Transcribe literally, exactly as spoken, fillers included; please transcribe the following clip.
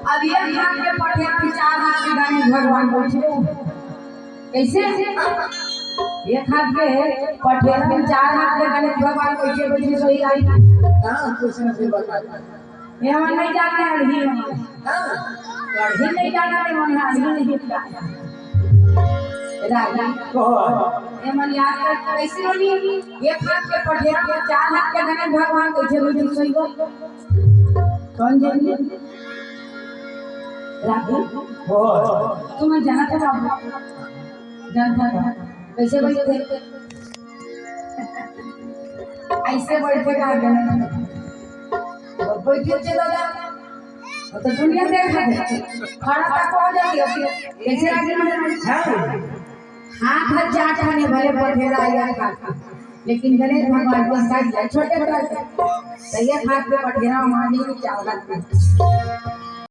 अब एक हाथ के पठेरा में चार हाथ के गणेश भगवान बैठे। कैसे? एक हाथ के पठेरा में चार हाथ के गणेश भगवान कैसे बैठे, सोई आई। हाँ, कुछ नहीं बता। ये मन नहीं जानते, अड़ही मन। हाँ। अड़ही नहीं जानते, मन अड़ही नहीं जानते। रागी। कहो। ये मन याद कर, कैसे बोली? एक हाथ के पठेरा में चार हाथ के गणेश भगवान कैसे बैठे, सोई गो? कौन जानी? रागी। कहो। तुम जानत हो बाबू? जानत हो? कैसे बैठे? ऐसे बैठे का गणेश? बैठे थे दादा। वो तो दुनिया देखा थे। खड़ा तक हो जाती है। कैसे रागी मन? हाँ। हाथ हजार ठाने भले पठेरा या हाथ, लेकिन गणेश भगवान के साथ या छोटे बड़ा से। तो ये हाथ पे पठेरा मारने की क्या बात है?